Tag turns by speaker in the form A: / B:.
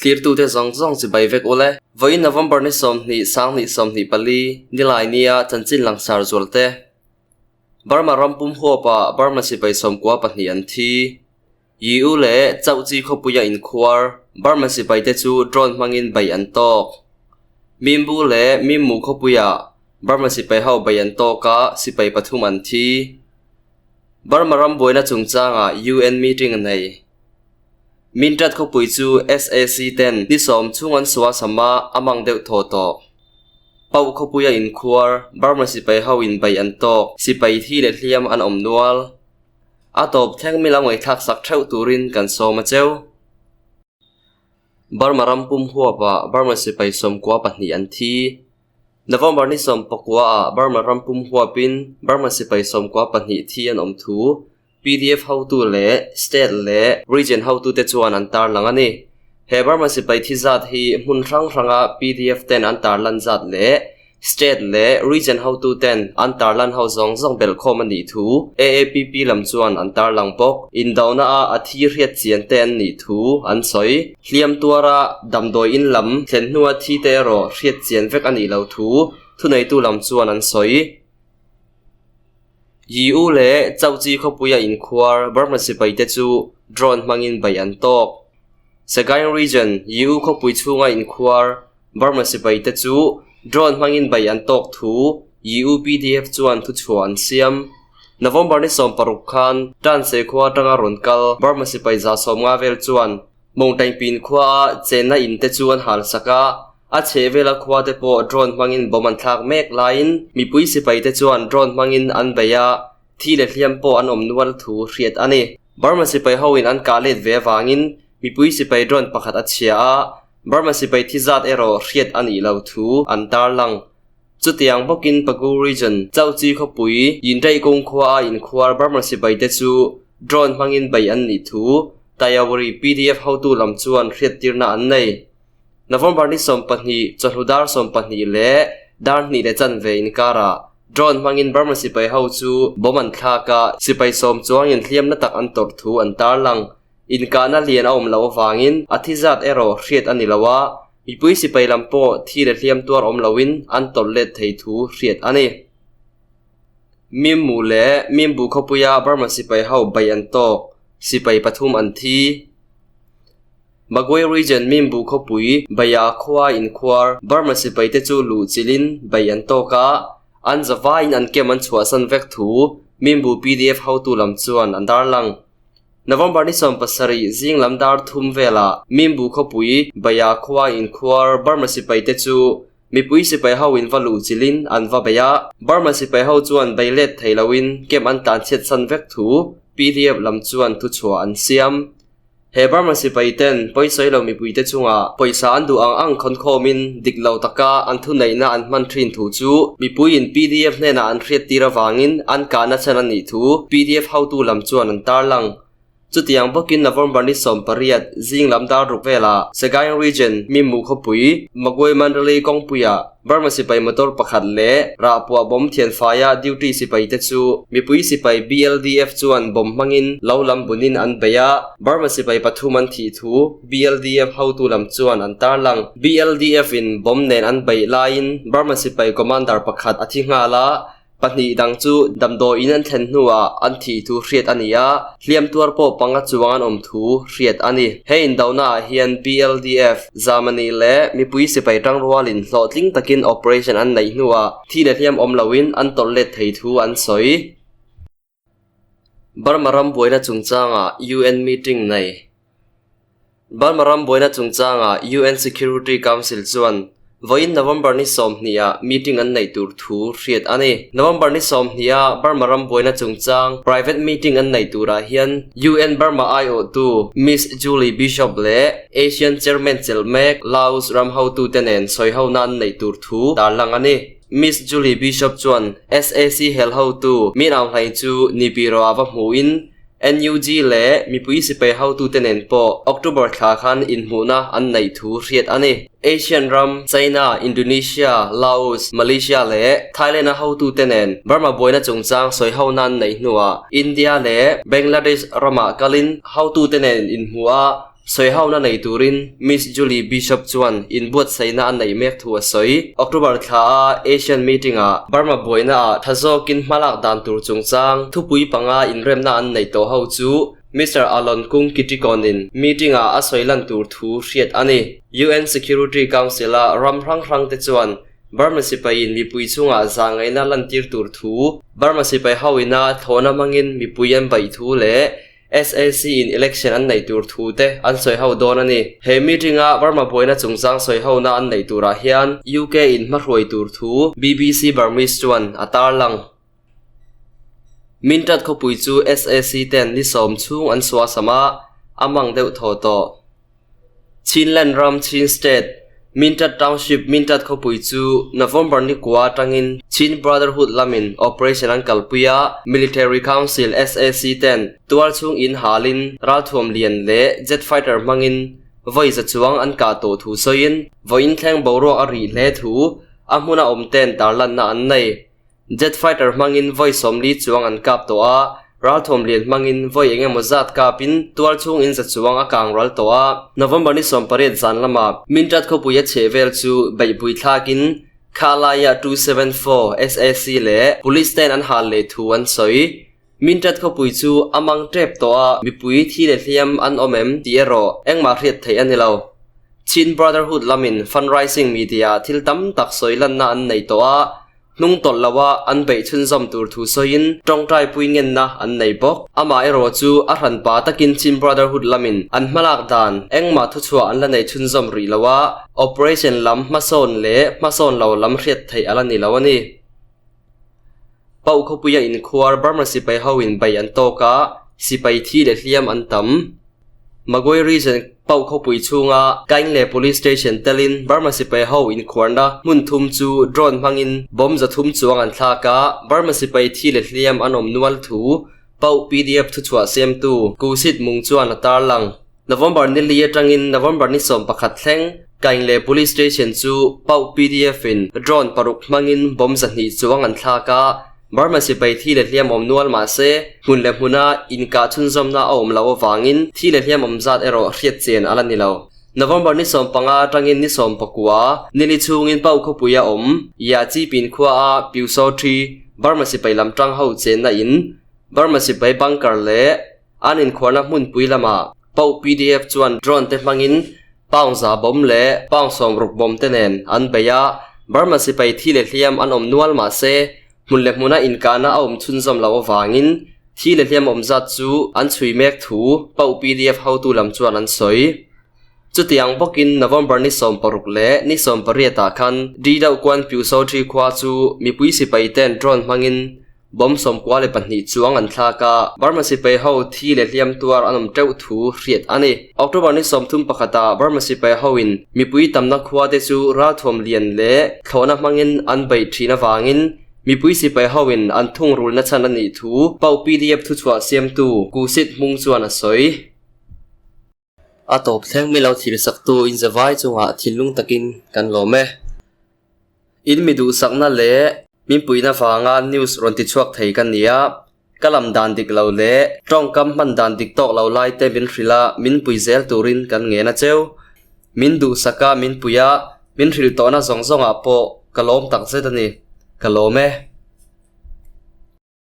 A: Thlirtute zawng zawng chibai vek ule. Vawiin November ni 20, 2024, Nilai nia chanchin langsar zualte. Burma ram pum huapah Burma sipai 92 an thi. Yiu leh Chauhchi khawpuia inkhuar Burma sipaite chu drone hmangin bei an tawk. Mimbu leh Mimmu khawpuia Burma sipai ho bei an tawk a, sipai pathum an thi. Burma ram buaina chungchangah UN meeting a nei. Mintat khawpui chu SAC ten ni 10 chhung an suasam a, a mang deuh thaw tawh. Pau khawpuia inkhuar Burma sipai ho in bei an tawk, sipai thi leh hliam an awm nual. A tawp thleng mi lo ngaihthlak sak theuh turin kan sawm a cheu. Burma ram pum huapah Burma sipai 92 an thi. November ni 19 ah Burma ram pum huapin Burma sipai 92 thi an awm thu PDF hotu leh state leh region hotute chuan an tarlang a ni. He Burma sipai thi zat hi hmun hrang hranga PDF ten an tarlan zat leh state leh region hotu ten an tarlan ho zawng zawng belhkhawm a nih thu AAPP lam chuan an tarlang bawk. Indona a a thi hriat chian te an nih thu an sawi. Hliam tuara damdawi in lam thlen hnua thi te erawh hriat chian vek a nih lo thu thuneitu lam chuan an sawi. Yiu leh Chauhchi khawpuia inkhuar Burma sipaite chu drone hmangin bei an tawk. Sagaing Region Yiu khawpui chhunga inkhuar Burma sipaite chu drone hmangin bei an tawk thu Yiu PDF chuan thuchhuah an siam. November ni 16 khan Tanse khua atanga rawn kal Burma sipai 150 vel chuan Mawngtaingpin khuaa chenna in te chu an hal sak a, a chhehvela khua te pawh drone hmangin bomb an thlak mek laiin mipui sipai te chuan drone hmangin an bei a, thi leh hliam pawh an awm nual thu hriat a ni. Burma sipai hoin an kah let ve avangin mipui sipai drone pakhat a chhia a, Burma sipai thi zat erawh hriat a nih lo thu an tarlang. Chutiang bawkin Pagu Region, Chauhchi khawpui, Yindaikung khua a inkhuar Burma sipai te chu drone hmangin bei an nih thu Tayawuri PDF hotu lam chuan hriattirna an nei. November ni 20, chawhnu dar 12 leh dar hnih leh chanve inkarah drone hmangin Burma sipai ho chu bomb an thlak a, sipai 10 chuangin hliamna tak an tawrh thu an tarlang. Inkahna lian a awm loh avangin a thi zat erawh hriat a ni lo a, mipui sipai lam pawh thi leh hliam tuar awm loin an tawrh let thei thu hriat a ni. Mimmu leh Mimbu khawpuia Burma sipai ho bei an tawk, sipai pathum an thi. Magway Region Mimbu khawpui Baya khua inkhuar Burma sipaite chu luh chilhin bei an tawk a, an zavaiin an kem an chhuahsan vek thu Mimbu PDF hotu lam chuan an tarlang. November ni 17 zing lam dar thum velah Mimbu khawpui Baya khua inkhuar Burma sipaite chu mipui sipai ho in va luh chilhin an va bei a, Burma sipai ho chuan bei let thei loin kem an tlan chhiat san vek thu PDF lam chuan thuchhuah an siam. He Burma sipai ten pawisawi lo mipuite chungah pawisa an duh ang ang khawnkhawmin dik lo taka an thuneihna an hman thin thu chu mipuiin PDF hnenah an hriattir avangin an kahna chhan a nih thu PDF hotu lam chuan an tarlang. Chutiang bawkin November ni 18 zing lam dar ruk velah Sagaing Region Mimmu khawpui Magway Mandalay kawngpuiah Burma sipai motor pakhat leh rahpuah bomb thianfaia duty sipaite chu mipui sipai BLDF chuan bomb hmangin lo lam bunin an bei a, Burma sipai pathum an thih thu BLDF hotu lam chuan an tarlang. BLDF in bomb nen an beih laiin Burma sipai commander pakhat a thi nghal a, Pahnih dang chu damdawiin an thlen hnuah an thih thu hriat a ni a, hliam tuar pawh panga chuang an awm thu hriat a ni. He indonaah hian BLDF, Zamani leh mipui sipai tangrualin hlawhtling takin operation an neih hnuah thi leh hliam awm loin an tawrh let thei thu an sawi. Burma ram buaina chungchangah UN meeting nei. Burma ram buaina chungchangah UN Security Council chuan vawiin November ni 20 ah meeting an neih tur thu hriat a ni. November ni 20 ah Burma ram buaina chungchang private meeting an neih turah hian UN Burma aiawhtu Miss Julie Bishop leh Asian Chairman chelh mek Laos ram hotute nen sawihona an neih tur thu tarlang a ni. Miss Julie Bishop chuan SAC hel hotu Min Aung Hlaing chu Nipiro ah va hmuhin NUG leh mipui sipai hotute nen pawh October thla khan inhmuhna an neih thu hriat a ni. Asian ram, China, Indonesia, Laos, Malaysia leh Thailand-a hotute nen Burma buaina chungchang sawihona an neih hnuah India leh Bangladesh ramah kalin hotute nen inhmuh a. Sawihauna nei turin Miss Julie Bishop chuan inbuatsaihna a neih mek thu a sawi. October thla a Asian meeting ah Burma buaina ah tha zawkin hmalak dan tur chungchang thupui panga inremna an neih tawh ho chu Mister Alon Kung Kitikon in meeting ah a sawi lan tur thu hriat a ni. UN Security Council a ram hrang hrang te chuan Burma sipaiin mipui chungah zahngaihna lantir tur thu, Burma sipai ho ina thlawhna hmangin mipui an baih thu leh SAC in election an neih tur thu te an sawi ho dawn a ni. He meeting a Burma buaina chungchang sawi hona an neih turah hian UK in hmahruai tur thu BBC Burmese chuan a tarlang. Mintat khawpui chu SAC ten ni sawm chhung an suasam a, a mang deuh thaw tawh. Chinland ram Chin State, Mintat Township Mintat khawpui chu November ni kua atangin Chin Brotherhood lamin operation an kalpui a, Military Council SAC ten tual chhung in halin ralthuam lian leh jet fighter hmangin vawi za chuang an kah tawh thu sawiin vawiin thleng boruak a rih hle thu a hmuna awm ten tarlanna an nei. Jet fighter hmangin vawi 40 chuang an kap tawh a, ralthawm lian hmangin vawi eng emaw zat kapin tual chhung in za chuang a kang ral tawh a. November ni 18 zan lama Mintat khawpui a chheh vel chu beihpui thlakin Khalaiah 274 SAC leh Police ten an hal leh thu an sawi. Mintat khawpui chu a mang tep tawh a, mipui thi leh hliam an awm em tih erawh engmah hriat theih a ni lo. Chin Brotherhood lamin fundraising media thil tam tak sawi lanna an nei tawh a, Hnung tawlh loa an beih chhunzawm tur thu sawiin tawngtai pui ngenna an nei bawk. Amah erawh chu a hranpa takin Chin Brotherhood lamin an hmalak dan engmah thuchhuah an la nei chhunzawm rih lo a, operation lam hmasawn leh hmasawn lo lam hriat theih a la ni lo a ni. Pauh khawpuia inkhuar Burma sipai hoin bei an tawk a, sipai thi leh hliam an tam. Magway Region Pau khawpui chhunga Kaingle Police Station telin Burma sipai ho inkhuarna hmun thum chu drone hmangin bomb 300 chuang an thlak a, Burma sipai thi leh hliam an awm nual thu Pau pdf thuchhuah siamtu Kusit Mung chuan a tarlang. November ni li atangin November ni 11 thleng Kaingle Police Station chu Pau pdf in drone paruk hmangin bomb 200 chuang an thlak a, Burma sipai thi leh hliam awm nual mah se, hmun leh hmuna inkah chhunzawmna a awm loh avangin thi leh hliam awm zat erawh hriat chen a la ni lo. November ni 15 atangin ni 19, nili chhungin Pau khawpui a awm, Yah Chi Pin khua a Pyu Saw Htri, Burma sipai lam tang ho chenna in, Burma sipai bunker leh an inkhuarna hmunpui lamah Pau pdf chuan drone te hmangin pound za bawm leh pound 60 bawm te nen an bei a, Burma sipai thi leh hliam an awm nual mah se, hmun leh hmuna inkahna a awm chhunzawm loh avangin thi leh hliam awm zat chu an chhui mek thu Pau pdf hotu lam chuan an sawi. Chutiang bawkin November ni 16 leh ni 18 ah khan Di Deuh Kuan Pyu Saw Htri khua chu mipui sipai ten drone hmangin Bomb 92 chuang an thlak a, Burma sipai ho thi leh hliam tuar an awm teuh thu hriat a ni. October ni 31 ah Burma sipai hoin mipui tamna khua te chu ralthuam lian leh thlawhna hmangin an beih thin avangin mipui sipai hoin an thungrulna chhan a nih thu Pau pdf thuchhuah siamtu Kusit Hmung chuan a sawi. A tawp thleng mi lo thil saktu in zavai chungah thinlung takin kan lawm e. In mi duhsakna leh min puihna vanga news rawn ti chhuak thei ka nia. Ka lam dan dik lo leh tawngkam hman dan dik tawk lo lai te min hrilh a, min pui zel turin kan ngen a cheu. Min duhsaka min pui a, min hrilh tawhna zawng zawngah pawh ka lawm takzet a ni. Ka lawm e.